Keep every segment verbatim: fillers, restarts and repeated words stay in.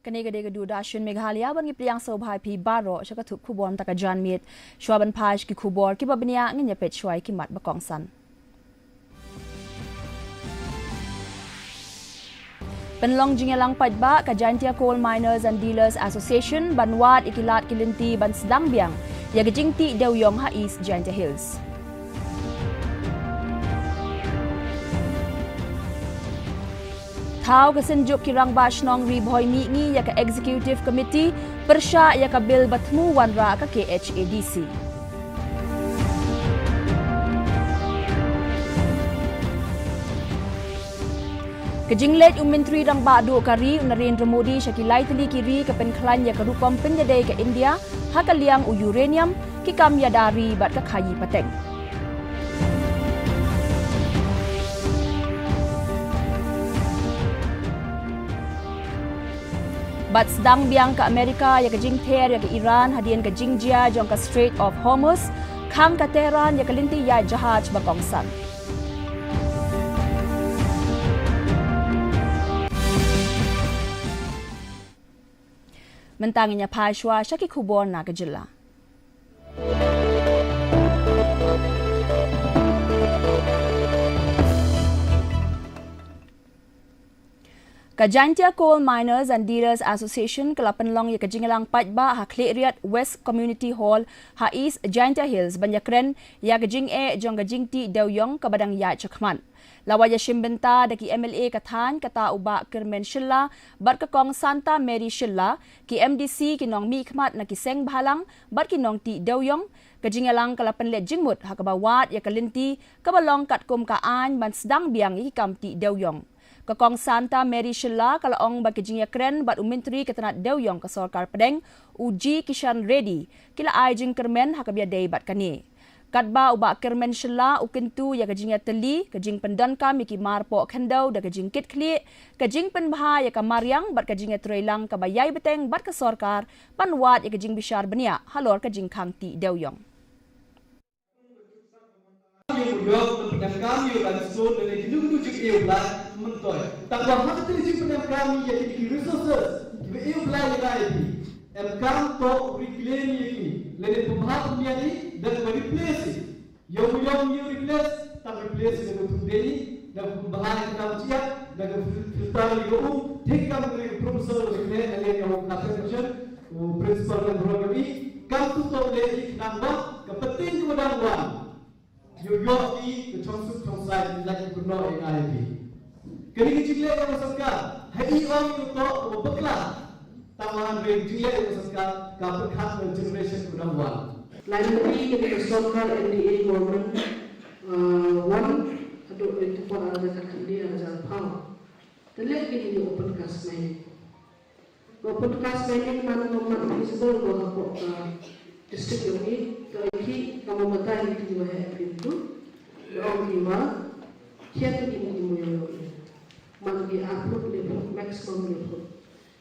Kane ka dei ka Doordarshan Meghalaya, ban ngi pdiang sngewbha ïa phi baroh sha ka thup khubor mynta ka janmiet. Shuwa ban phai sha ki khubor kiba bniah, ngin ïa peit shuwa ïa ki mat ba kongsan. Pynlong jingïalang paidbah ka Jaintia Coal Miners and Dealers Association ban wad ïa ki lad ki lynti ban sdang biang ïa ka jingtih dewïong ha East Jaintia Hills. Thaw ka Synjuk ki Rangbah Shnong Ri Bhoi Mihngi ïa ka Executive Committee pyrshah ïa ka bill ba thmu wanrah ka K H A D C. Ka jingleit u Myntri Rangbah Duh ka ri u Narendra Modi sha ki lai tylli ki ri ka pynkhlaiñ ïa ka rukom pynïadei ka India ha ka liang u uranium, ki kam ïada ri bad ka khaïi pateng. Bad sdang biang ka Amerika ïa ka jingther ïa ka Iran hadien ka jingjia jong ka Strait of Hormuz, khang ka Tehran ïa ka lynti ïaid jahaj ba kongsan. Mynta ngin ïa phai shuwa sha ki khubor na ka jylla. Ka Jaintia Coal Miners and Dealers Association ka la pynlong ïa ka jingïalang paidbah ha Khliehriat West Community Hall ha East Jaintia Hills ban ïakren ïa ka jingeh jong ka jingtih dewïong kaba dang ïaid shakhmat. La wad ïashim bynta da ki M L A ka thaiñ, kata u Bah Kyrmen Shylla bad ka Kong Santa Mary Shylla, ki M D C, ki nongmihkhmat na ki seng bhalang bad ki nongtih dewïong. Ka jingïalang ka la pynleit jingmut ha kaba wad ïa ka lynti kaba long katkum ka aiñ ban sdang biang ïa ki kam tih dewïong. Ka Kong Santa Mary Shylla ka la ong ba ka jingïakren bad u Myntri ka tnat dewïong ka Sorkar Pdeng, u G Kishan Reddy, ki la ai jingkyrmen ha kaba ïadei bad kane. Katba u Bah Kyrmen Shylla u kyntu ïa ka jingïatylli, ka jingpyndonkam ïa ki marpoh khyndew da ka jingkitkhlieh, ka jingpynbha ïa ka mariang bad ka jingïatreilang kaba ïai bteng bad ka sorkar ban wad ïa ka jingbishar bniah halor ka jingkhang tih dewïong. Ïa u ïoh ban pyndonkam ïa u limestone lane ki nongtuh jingeh u Blai myntoi. Tangba ha kata ka jingpyndonkam ïa kine ki resources kiba eh u Blai ïa ngi, em kam to reclaim ïa kine lane pynbha pynmiat ïa ki da kaba replace ïa u, ïa u replace, tang replace ïa ka thung dei da kaba pynbha ïa ka kam jia da ka fil-, filter ïa ka um, thik kam ka professor ïa ka lane ïa u Captain Ocean, u principal ka bro ïa u, kam tu to lane ïa ka nang ba ka pateng ka dang wan. Ïoh ïoh ki ka chong suk chong sai ki lait ki kynnoh ïa ngi ïa ki. Kane ka jingleh ïa ka sorkar ha i ong ïoh toh ka bakla. Tang ba hynrei ka jingleh ïa ka sorkar ka pyrkhat ka generation ka dang wan. Lai lynti kane ka sorkar M D A government, uh, wan haduh ka por ar hajar khatkhyndai ar hajar arphew. Te leh ki ïa open cast mining. Ka open cast mining man ka mat feasible ko hapoh ka district jong ngi, ka ïa ki ka mo batai ki wa heh pyntu. Ka ong ki wa khian ki mo ki mo ïa ki. Man ki ar phut le phut, maximum le phut.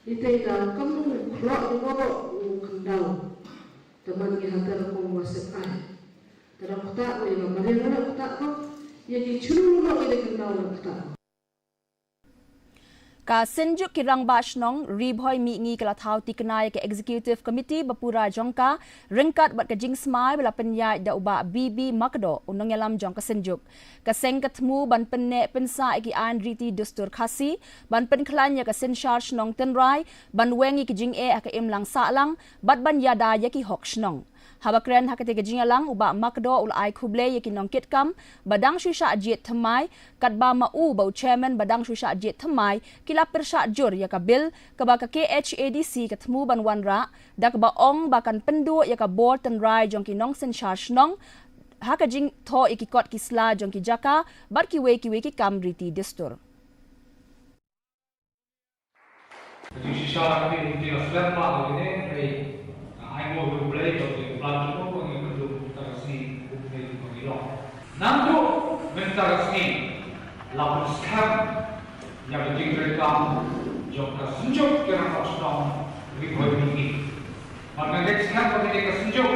Ni te da kam u khlok ni mo u khyndaw. Te man ki hatar ko wa sep ai. Te da kata ko ïa ka mariang da kata ko ïa ki churu lo ïa ki khyndaw da kata ko. Ka Synjuk ki Rangbah Shnong Ri Bhoi Mihngi ka la thaw thikna ïa ka Executive Committee ba pura jong ka ryngkat bad ka jingsmai ba la pynïaid da u Bah B B Makdoh, u nongïalam jong ka Synjuk. Ka seng ka thmu ban pynneh pynsah ïa ki aiñ riti dustur Khasi, ban pynkhlaiñ ïa ka synshar shnong tynrai, ban weng ïa ki jingeh ha ka imlang sahlang bad ban ïada ïa ki hok shnong. Haba kren ha kata ka jingïalang, u Bah Makdoh u la ai khublei ïa ki nongkitkam ba dang shu shah jied thymmai, katba ma u bad u chairman ba dang shu shah jied thymmai ki la pyrshah jur ïa ka bill kaba ka K H A D C ka thmu ban wanrah, da kaba ong ba kan pynduh ïa ka bor tynrai jong ki nongsynshar shnong ha ka jingthoh ïa ki kot ki sla jong ki jaka bad kiwei kiwei ki kam riti dustur. Ka jingshisha ka dei ka slem bha ka dei, hynrei nga ai nguh ïa U Blei ba ka jingplan jong u ba ngi kyndit mynta ka sngi, U Blei u pynlong. Naduh mynta ka sngi la pynskhem ïa ka jingtrei kam jong ka Synjuk ki Rangbah Shnong Ri Bhoi Mihngi. Bad nga ngeit skhem ba kane ka Synjuk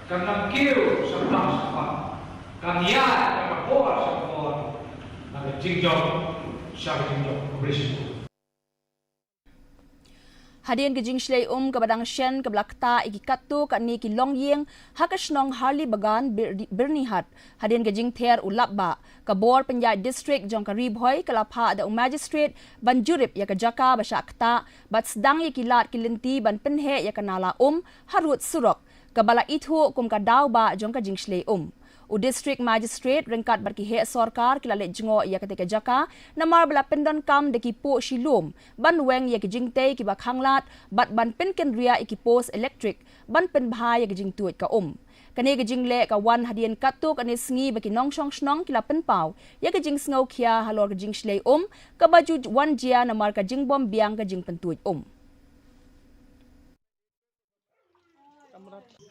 kan nang kiew sha ka tang sha ka tang, kan ïaid na ka por sha ka por, na ka jingjop sha ka jingjop. Khublei shibun. Hadien ka jingshlei um kaba dang shen kaba la ktah ïa ki katto katne ki longïing ha ka shnong Harli Bagan, Bir-, Byrnihat. Hadien ka jingther u lapbah, ka bor pynïaid district jong ka Ri Bhoi ka la phah da u magistrate ban jurip ïa ka jaka ba shah ktah bad sdang ïa ki lad ki lynti ban pynheh ïa ka nala um harud surok kaba la ithuh kum ka daw bah jong ka jingshlei um. U District Magistrate ryngkat bad ki heh sorkar ki la leit jngoh ïa katei ka jaka namar ba la pyndonkam da ki poh shilum ban weng ïa ki jingtei kiba khanglad bad ban pynkynriah ïa ki post elektrik ban pynbha ïa ka jingtuid ka um. Kane ka jingleh ka wan hadien katto katne sngi ba ki nongshong shnong ki la pynpaw ïa ka jingsngewkhia halor ka jingshlei um kaba ju wan jia namar ka jingbym biang ka jingpyntuid um.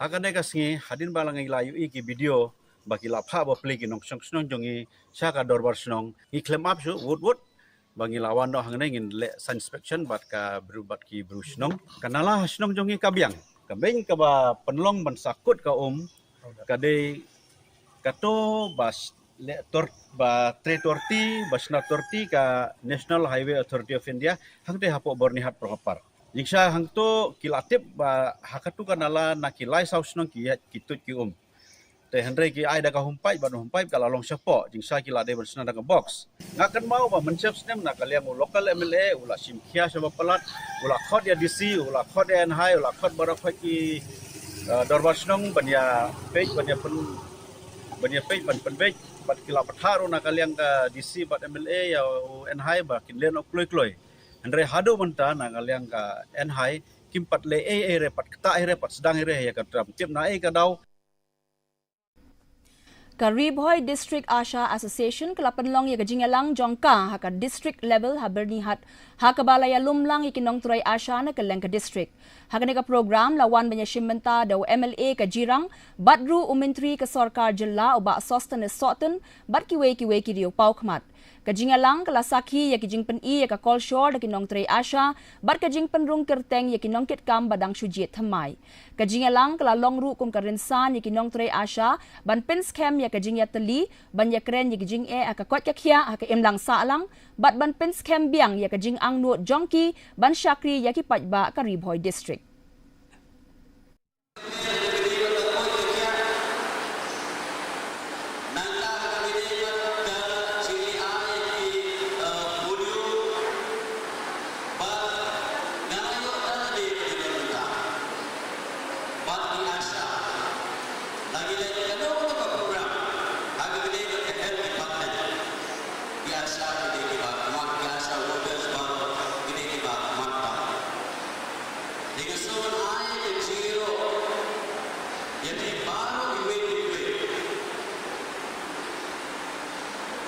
Ha kane ka sngi, hadien ba la ngi la ïohi ki video ba ki la phah ba plie ki nongshong shnong jong ngi sha ka dorbar shnong, ngi khlem ap shuh, wut wut ba ngi la wan noh hangne, ngin leh site inspection bad ka bru, bad ki bru shnong. Ka nala ha shnong jong ngi ka biang. Ka beiñ kaba pynlong ban sa kut ka um ka dei kato ba s-, leh tor-, ba trei torti, ba shna torti ka National Highway Authority of India hangtei hapoh Byrnihat Pyrmapar. Jingshisha hangto ki la tip ba ha kato ka nala na ki lai saw shnong ki ïaid ki tuid ki um. Te hynrei ki ai da ka home pipe, bad home pipe ka la long shapoh, jingshisha ki la dei ban shna da ka box. Nga kynmaw ba mynshem snem na ka liang u local M L A u la shim khia sha ba palat, u la khot ïa D C, u la khot ïa N H I, u la khot baroh khoit ki, eh, dorbar shnong ban ïa peit, ban ïa pyn, ban ïa peit, ban pynbeit, bad ki la pathar ruh na ka liang ka D C bad M L A ïa u N H I ba kin leh noh kloi kloi. Hynrei haduh mynta na ka liang ka N H I kim pat leh ei ei re, pat ktah ei re, pat sdang ei re ïa ka tram tip na ei ka daw. Ka Ri Bhoi District ASHA Association ka la pynlong ïa ka jingïalang jong ka ha ka district level ha Byrnihat, ha kaba la ïalum lang ïa ki nongtrei ASHA na kylleng ka district. Ha kane ka program la wan ban ïashim bynta da u M L A ka Jirang bad ruh u Myntri ka Sorkar Jylla u Bah Sosthenes Sohtun bad kiwei kiwei ki riew paw khmat. Ka jingïalang ka la sakhi ïa ki jingpyni ïa ka kolshor da ki nongtrei ASHA bad ka jingpynrung kyrteng ïa ki nongkitkam ba dang shu jied thymmai. Ka jingïalang ka la long ruh kum ka rynsan ïa ki nongtrei ASHA ban pynskhem ïa ka jingïatylli, ban ïakren ïa ki jingeh ha ka koit ka khiah ha ka imlang sahlang bad ban pynskhem biang ïa ka jingangnud jong ki ban shakri ïa ki paidbah ka Ri Bhoi District.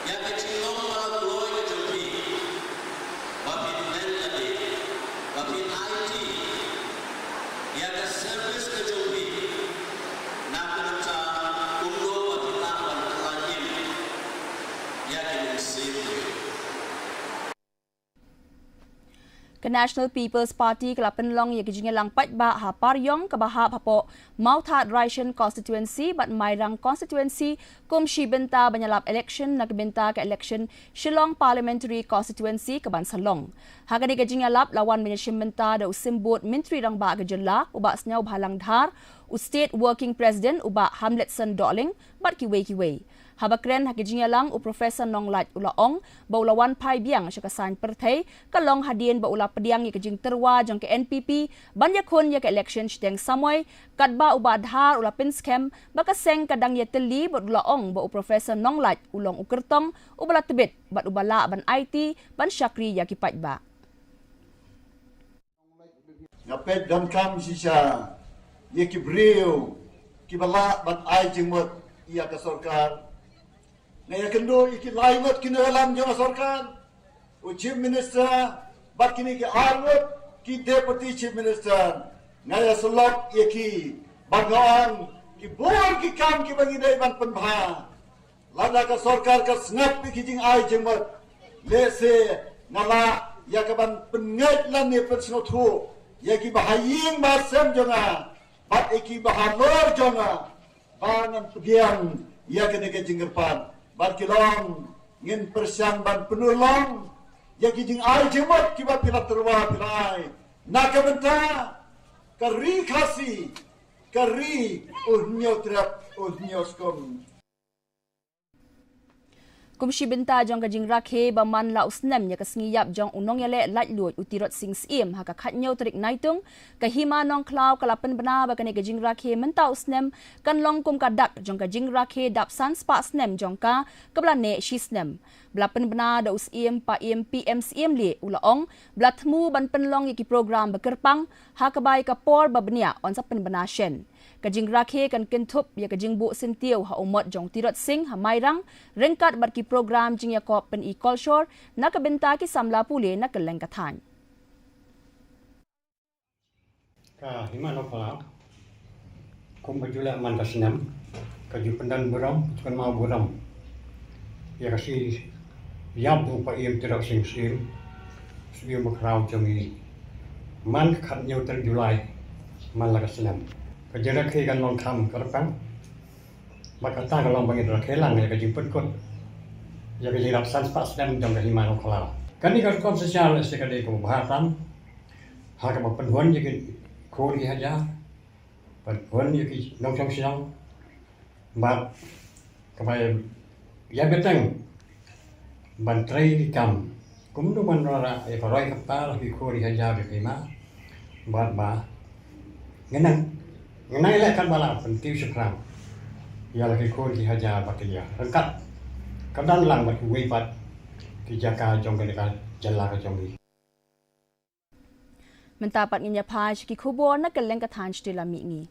Ïa ka jinglong ba la kloi ka jong phi ba phin len lade, ba phin aiti ïa ka service ka jong phi na ka bynta kumno ba phin lah ban kylla im ïa ki mynsiem. Ka National People's Party ka la pynlong ïa ka jingïalang paidbah ha Pariong kaba hap hapoh Mawthadraishan Constituency bad Mairang Constituency kum shi bynta ban ïalap election na ka bynta ka election Shillong Parliamentary Constituency kaban sa long. Ha kane ka jingïalap la wan ban ïashim bynta da u Symbud Myntri Rangbah ka Jylla u Bah Sniawbhalang Dhar, u State Working President u Bah Hamletson Dohling bad kiwei kiwei. Haba kren ha ka jingïalang u Professor Nonglait u la ong ba u la wan phai biang sha ka saiñ pyrthei ka long hadien ba u la pdiang ïa ka jingtyrwa jong ka N P P ban ïakhun ïa ka election shiteng samoi, katba u Bah Dhar u la pynskhem ba ka seng ka dang ïatylli bad u la ong ba u Professor Nonglait u long u kyrtong uba la tbit bad uba lah ban aiti ban shakri ïa ki paidbah. Nga peit donkam shisha ïa ki briew kiba lah ban ai jingmut ïa ka sorkar. Nga ïakynduh ïa ki lai ngut ki nongïalam jong ka sorkar, u Chief Minister bad kine ki ar ngut ki Deputy Chief Minister. Nga ïasyllok ïa ki bad nga ong ki bun ki kam kiba ngi dei ban pynbha. Lada ka sorkar ka sngap ïa ki jingai jingmut, lehse nga lah ïa ka ban pynngeit lane pynsngewthuh ïa ki bahaïing bahasem jong nga bad ïa ki bahalor jong nga ba ngan pdiang ïa kane ka jingkyrpad. Bad ki long ngin pyrshang ban pynurlong ïa ki jingai jingmut kiba phi la tyrwa phi la ai. Na ka bynta ka ri Khasi, ka ri u hynñiew trep u hynñiew skum. Kum shi bynta jong ka jingrakhe ba man la u snem ïa ka sngi ïap jong u nongïaleh laitluid u Tirot Sing Syiem ha ka khathynñiew tarik Naitung, ka Hima Nongkhlaw ka la pynbna ba kane ka jingrakhe mynta u snem kan long kum ka dak jong ka jingrakhe dap san spah snem jong ka, kaba la neh shi snem. Ba la pynbna da u Syiem Paiem P M Syiem Lie, u la ong ba la thmu ban pynlong ïa ki program ba kyrpang ha kaba ïa ka por ba bniah yn sa pynbna shen. Ka jingrakhe kan kynthup ïa ka jingbuh syntiew ha u mot jong Tirot Sing ha Mairang, ryngkat bad ki program jingïakop pyni kolshor na ka bynta ki samla pule na kylleng ka thaiñ. Ka Hima Nongkhlaw, kumba ju leh man ka snem, ka ju pyndon burom, ju kynmaw burom ïa ka sngi ïap u Paiem Tirot Sing Syiem, Syiem Bakhraw jong ngi, man ka khathynñiew tarik July man la ka snem. Ka jingrakhe kan long kham kyrpang, bad kata ka long ba ngin rakhe lang ïa ka jingpynkut ïa ka jingïap san spah snem jong ka Hima Nongkhlaw. Kane ka rukom synshar lehse ka dei kaba bha tam, ha kaba pynhun ïa ki khun ki hajar, pynhun ïa ki nongshong shnong, bad kaba ïa bteng ban trei ki kam kumno ban wanrah ïa ka roi ka par ha ki khun ki hajar ki hima, bad ba ngan nang, ngan nang ïaleh katba lah pyntiew shaphrang ïa la ki khun ki hajar bad ki ïa ryngkat ka dang lang bad kiwei pat ki jaka jong kane ka jylla ka jong ngi. Mynta pat ngin ïa phai sha ki khubor na kylleng ka thaiñ shatei lam mihngi.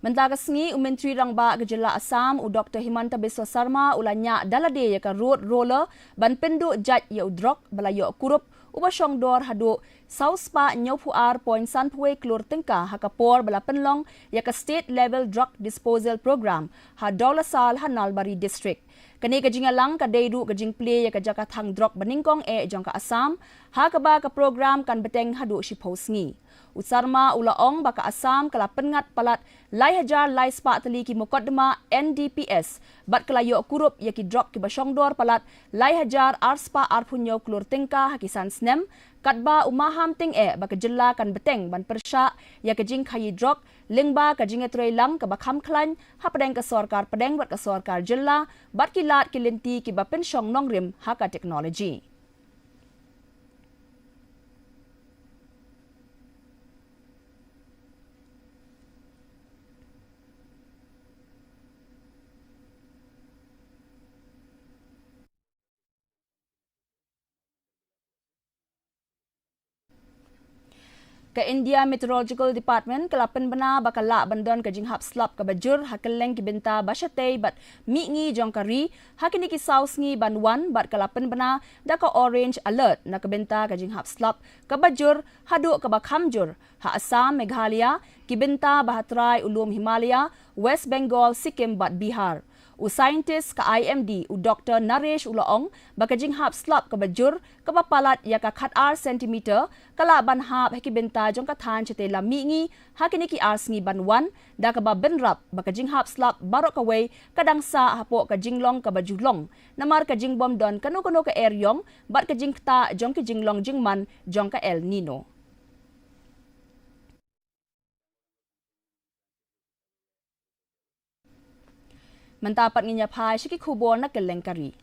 Mynta ka sngi u Myntri Rangbah ka jylla Assam u Doktor Himanta Biswa Sarma u la ñiah da lade ïa ka road roller ban pynduh jait ïa u drok ba la ïoh kurup uba shongdor haduh saw spah hynñiewphew ar point sanphew wei klur tyngka ha ka por ba la pynlong ïa ka State Level Drug Disposal Program ha Dawlasal ha Nalbari District. Kane ka jingïalang ka dei ruh ka jingplie ïa ka jaka thang drok ba nyngkong eh jong ka Assam, ha kaba ka program kan bteng haduh shiphew sngi. U Sarma u la ong ba ka Assam ka la pynngat palat lai hajar lai spah tylli ki mukotduma N D P S bad ka la ïoh kurup ïa ki drok kiba shongdor palat lai hajar ar spah arphew hynñiew klur tyngka ha ki san snem, katba u maham tyngeh ba ka jylla kan bteng ban pyrshah ïa ka jingkhaïi drok lyngba ka jingïatreilang kaba kham khlaiñ hapdeng ka sorkar pdeng bad ka sorkar jylla bad ki lad ki lynti kiba pynshong nongrim ha ka technology. Ka India Meteorological Department ka la pynbna ba ka lah ban don ka jinghap slap kaba jur ha kylleng ki bynta ba shatei bad mihngi jong ka ri ha kine ki saw sngi ban wan bad ka la pynbna da ka orange alert na ka bynta ka jinghap slap kaba jur haduh kaba kham jur ha Assam, Meghalaya, ki bynta ba ha trai u lum Himalaya, West Bengal, Sikkim bad Bihar. U scientist ka I M D, u Doktor Naresh u la ong ba ka jinghap slap kaba jur kaba palat ïa ka khatar centimeter ka lah ban hap ha ki bynta jong ka thaiñ shatei lam mihngi ha kine ki ar sngi ban wan, da kaba bynrap ba ka jinghap slap baroh kawei ka dang sah hapoh ka jinglong kaba ju long namar ka jingbym don kano kano ka eriong bad ka jingktah jong ki jinglong jingman jong ka El Nino. Mynta pat ngin ïa phai sha ki khubor na kylleng ka ri.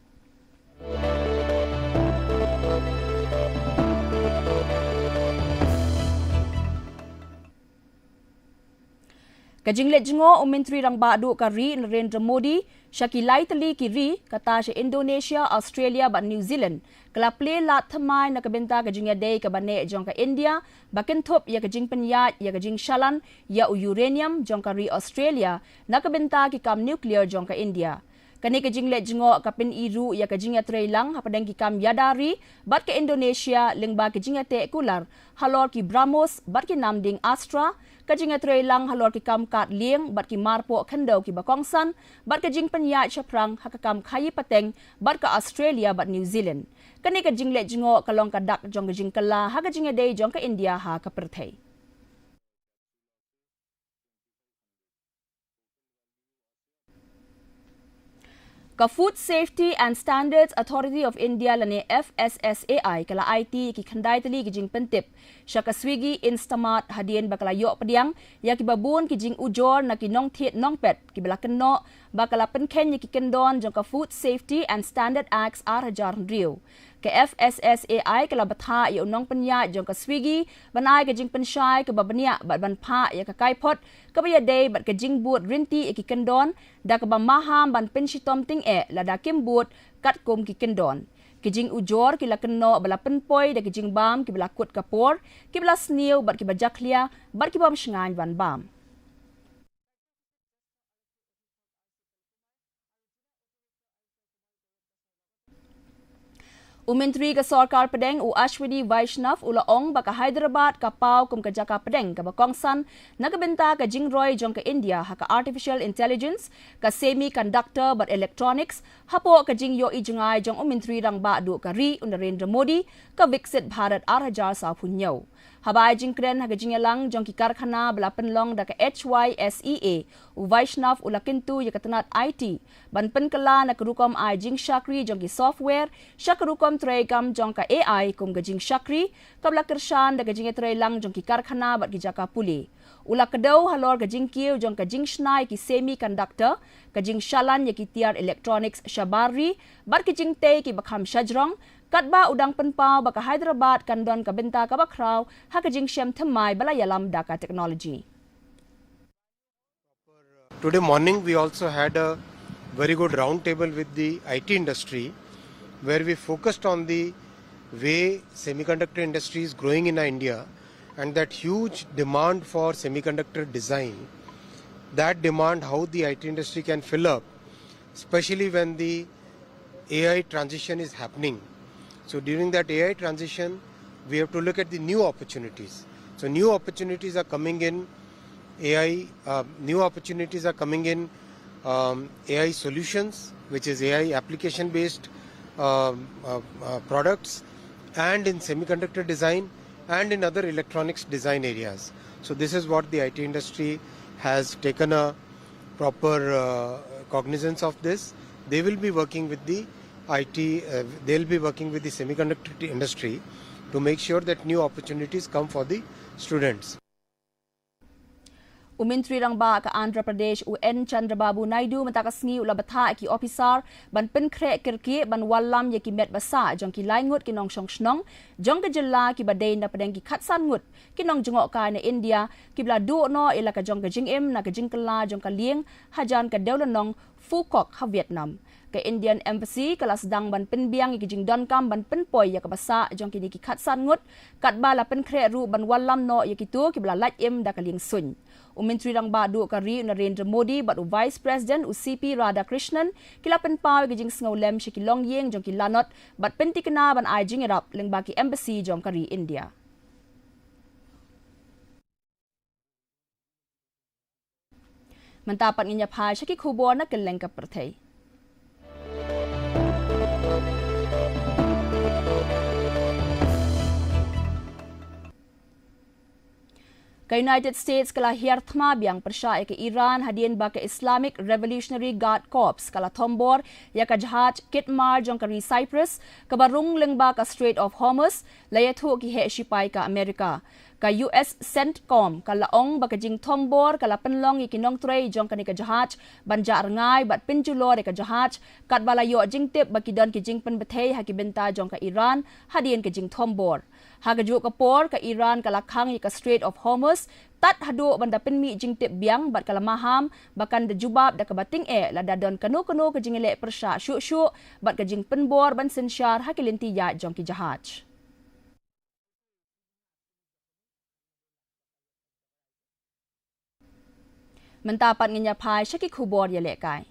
Ka jingleit jngoh u Myntri Rangbah Duh ka ri Narendra Modi sha ki lai tylli ki ri, kata sha Indonesia, Australia bad New Zealand, ka la plie lad thymmai na ka bynta ka jingïadei kaba neh jong ka India ba kynthup ïa ka jingpynïaid ïa ka jingshalan ïa u uranium jong ka ri Australia na ka bynta ki kam nuclear jong ka India. Kane ka jingleit jngoh ka pyni ruh ïa ka jingïatreilang hapdeng ki kam ïada ri bad ka Indonesia lyngba ki jingïateh kular halor ki BrahMos bad ki namding Astra, ka jingïatreilang halor ki kam kad lieng bad ki marpoh khyndew kiba kongsan, bad ka jingpynïaid shaphrang ha ka kam khaïi pateng bad ka Australia bad New Zealand. Kane ka jingleit jngoh ka long ka dak jong ka jingkylla ha ka jingïadei jong ka India ha ka pyrthei. Ka Food Safety and Standards Authority of India lane F S S A I ka la aiti ïa ki khyndai tylli ki jingpyntip sha ka Swiggy Instamart hadien ba ka la ïoh pdiang ïa kiba bun ki jingujor na ki nongthied nongpet kiba la kynnoh ba ka la pynkheiñ ïa ki kyndon jong ka Food Safety and Standard Acts ar hajar hynriew. Ka F S S A I ka la bthah ïa u nongpynïaid jong ka Swiggy ban ai ka jingpynshai kaba bniah bad ban phah ïa ka kaiphod kaba ïadei bad ka jingbud rynti ïa ki kyndon da kaba maham ban pynshitom tyngeh lada kim bud katkum ki kyndon. Ki jingujor ki la kynnoh ba la pynpoi da ki jingbam kiba la kut ka por, kiba la sniew bad kiba jakhlia bad ki bym shngaiñ ban bam. U Myntri ka Sorkar Pdeng u Ashwini Vaishnaw u la ong ba ka Hyderabad ka paw kum ka jaka pdeng kaba kongsan na ka bynta ka jingroi jong ka India ha ka artificial intelligence, ka semiconductor bad electronics, hapoh ka jingïohi jngai jong u Myntri Rangbah Duh ka ri u Narendra Modi ka Viksit Bharat ar hajar sawphew hynñiew. Haba ai jingkren ha ka jingïalang jong ki karkhana ba la pynlong da ka H Y S E A, u Vaishnaw u la kyntu ïa ka tnat I T ban pynkylla na ka rukom ai jingshakri jong ki software sha ka rukom treikam jong ka A I kum ka jingshakri kaba la kyrshan da ka jingïatreilang jong ki karkhana bad ki jaka pule. U la kdew halor ka jingkiew jong ka jingshna ïa ki semiconductor, ka jingshalan ïa ki tiar electronics shabar ri bad ki jingtei kiba kham shajrong, katba u dang pynpaw ba ka Hyderabad kan don ka bynta kaba khraw ha ka jingshem thymmai ba la ïalam da ka technology. Today morning, we also had a very good roundtable with the I T industry, where we focused on the way semiconductor industry is growing in India and that huge demand for semiconductor design, that demand, how the I T industry can fill up, especially when the A I transition is happening. So during that A I transition, we have to look at the new opportunities. So new opportunities are coming in A I, uh, new opportunities are coming in, um, A I solutions, which is A I application-based, um, uh, uh, products, and in semiconductor design, and in other electronics design areas. So this is what the I T industry has taken a proper, uh, cognizance of this. They will be working with the I T, uh, they'll be working with the semiconductor industry to make sure that new opportunities come for the students. U Myntri Rangbah ka Andhra Pradesh u N Chandrababu Naidu mynta ka sngi u la bthah ïa ki ophisar ban pynkhreh kyrkieh ban wallam ïa ki met ba sah jong ki lai ngut ki nongshong shnong jong ka jylla kiba dei na pdeng ki khatsan ngut ki nongjngohkai na India kiba la duh noh ïa la ka jong ka jingim na ka jingkylla jong ka lieng hajan ka dewlynnong Phu Quoc ha Vietnam. Ka Indian Embassy ka la sdang ban pynbiang ïa ki jingdonkam ban pynpoi ïa kaba sah jong kine ki khatsan ngut, katba la pynkhreh ruh ban wallam noh ïa kito kiba la lait im da ka lieng suiñ. U Myntri Rangbah Duh ka ri u Narendra Modi bad u Vice President u C P Radhakrishnan ki la pynpaw ïa ki jingsngewlem sha ki longïing jong ki lanot bad pynthikna ban ai jingïarap lyngba ki embassy jong ka ri India. Mynta pat ngin ïa phai sha ki khubor na kylleng ka pyrthei. Ka United States ka la hiar thma biang pyrshah ïa ka Iran hadien ba ka Islamic Revolutionary Guard Corps ka la thombor ïa ka jahaj Khit Mar jong ka ri Cyprus kaba rung lyngba ka Strait of Hormuz, la ïathuh ki heh shipai ka Amerika. Ka U S CENTCOM ka la ong ba ka jingthombor ka la pynlong ïa ki nongtrei jong kane ka jahaj ban jah rngai bad pynjulor ïa ka jahaj, katba la ïoh jingtip ba ki don ki jingpynbthei ha ki bynta jong ka Iran hadien ka jingthombor. Ha kajuh ka por, ka Iran ka la khang ïa ka Strait of Hormuz tad haduh ban da pynmih jingtip biang bad ka la maham ba kan da jubab da kaba tyngeh lada don kano kano ka jingïaleh pyrshah shuh shuh bad ka jingpynbor ban synshar ha ki lynti ïaid jong ki jahaj. Mynta pat ngin ïa phai sha ki khubor ïalehkai.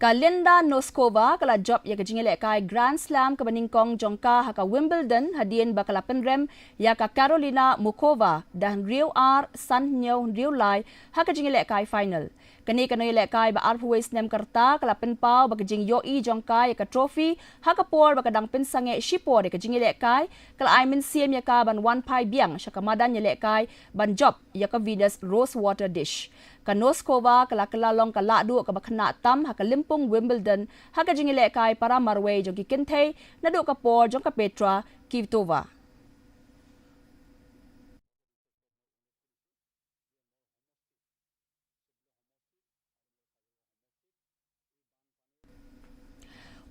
Ka Linda Noskova ka la jop ïa ka jingïalehkai Grand Slam kaba nyngkong jong ka ha ka Wimbledon hadien ba ka la pynrem ïa ka Karolina Muchova da hynriew ar, san hynñiew, hynriew lai ha ka jingïalehkai final. Kane ka nongïalehkai ba arphew wei snem ka rta ka la pynpaw ba ka jingïohi jong ka ïa ka trophy ha ka por ba ka dang pynsangeh shipor ïa ka jingïalehkai ka la ai mynsiem ïa ka ban wan phai biang sha ka madan ïalehkai ban jop ïa ka Venus Rosewater Dish. Ka Noskova ka la kylla long ka lahduh kaba khynnah tam ha ka lympung Wimbledon ha ka jingïalehkai para marwei jong ki kynthei naduh ka por jong ka Petra Kvitova.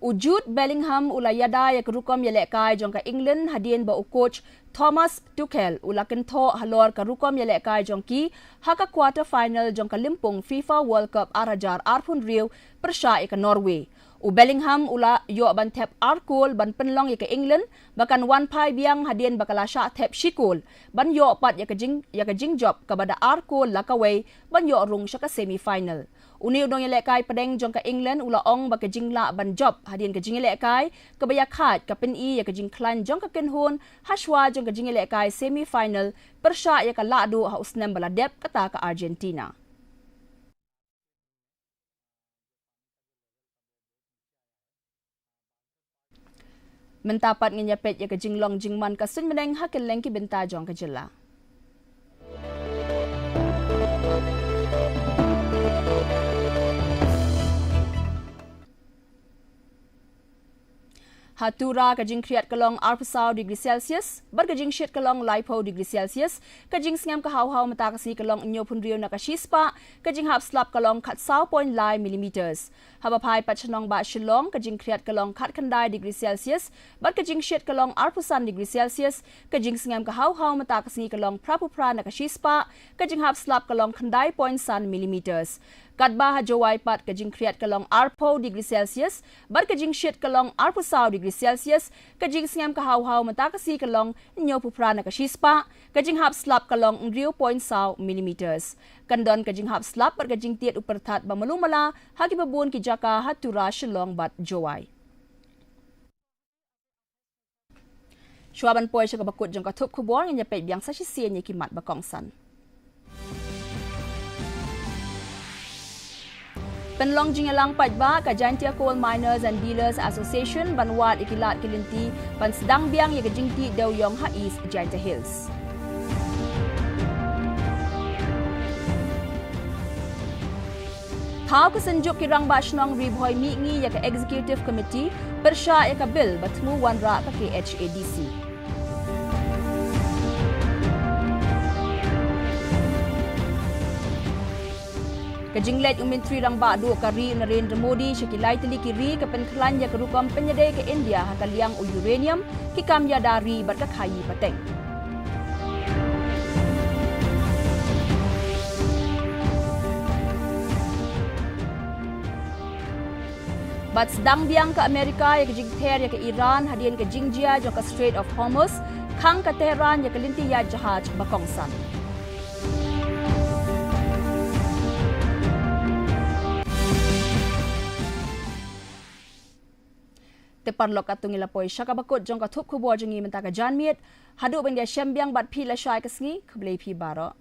U Jude Bellingham u la ïada ïa ka rukom ïalehkai jong ka England hadien ba u coach Thomas Tuchel u la kynthoh halor ka rukom ïalehkai jong ki ha ka quarter final jong ka lympung FIFA World Cup ar hajar arphew hynriew pyrshah ïa ka Norway. U Bellingham u la ïoh ban thep ar kol ban pynlong ïa ka England ba kan wan phai biang hadien ba ka la shah thep shi kol ban ïoh pat ïa ka jing, ïa ka jingjop kaba da ar kol la kawei ban ïoh rung sha ka semi final. Une u nongïalehkai pdeng jong ka England u la ong ba ka jinglah ban jop hadien ka jingïalehkai kaba ïakhaid ka pyni ïa ka jingkhlaiñ jong ka kynhun hashwa jong ka jingïalehkai semi final pyrshah ïa ka lahduh ha u snem ba la dep kata ka Argentina. Mynta pat ngin ïa peit ïa ka jinglong jingman ka suiñ bneng ha kylleng ki bynta jong ka jylla. Ha Tura ka jingkhriat ka long arphew saw degree Celsius bad ka jingshit ka long laiphew degree Celsius, ka jingsngem ka hawhaw mynta ka sngi ka long hynñiewphew hynriew na ka shispah, ka jinghap slap ka long khatsaw point lai millimeters. Haba phai pat sha nongbah Shillong ka jingkhriat ka long khatkhyndai degree Celsius bad ka jingshit ka long arphew san degree Celsius, ka jingsngem ka hawhaw mynta ka sngi ka long phraphew phra na ka shispah, ka jinghap slap ka long khyndai point san millimeters. Katba ha Jowai pat ka jingkhriat ka long arphew degree Celsius bad ka jingshit ka long arphew saw degree Celsius, ka jingsngem ka hawhaw mynta ka sngi ka long hynñiewphew phra na ka shispah, ka jinghap slap ka long hynriew point saw millimeters. Kan don ka jinghap slap bad ka jingtied u pyrthat ba malu mala ha kiba bun ki jaka ha Tura, Shillong bad Jowai. Shuwa ban poi sha kaba kut jong ka thup khubor, ngin ïa peit biang sa shisien ïa ki mat ba kongsan. Pynlong jingïalang paidbah ka Jaintia Coal Miners and Dealers Association ban wad ïa ki lad ki lynti ban sdang biang ïa ka jingtih dewïong ha East Jaintia Hills. Thaw ka Synjuk ki Rangbah Shnong Ri Bhoi Mihngi ïa ka Executive Committee pyrshah ïa ka bill ba thmu wanrah ka K H A D C. Ka jingleit u Myntri Rangbah Duh ka ri Narendra Modi sha ki lai tylli ki ri ka pynkhlaiñ ïa ka rukom pynïadei ka India ha ka liang u uranium, ki kam ïada ri bad ka khaii pateng. Bad sdang biang ka Amerika ïa ka jingther ïa ka Iran hadien ka jingjia jong ka Strait of Hormuz, khang ka Tehran ïa ka lynti ïaid jahaj ba kongsan. Te paralok, katto ngi la poi sha kaba kut jong ka thup khubor jong ngi mynta ka janmiet. Haduh ban ïashem biang bad phi lashai ka sngi, khublei phi baroh.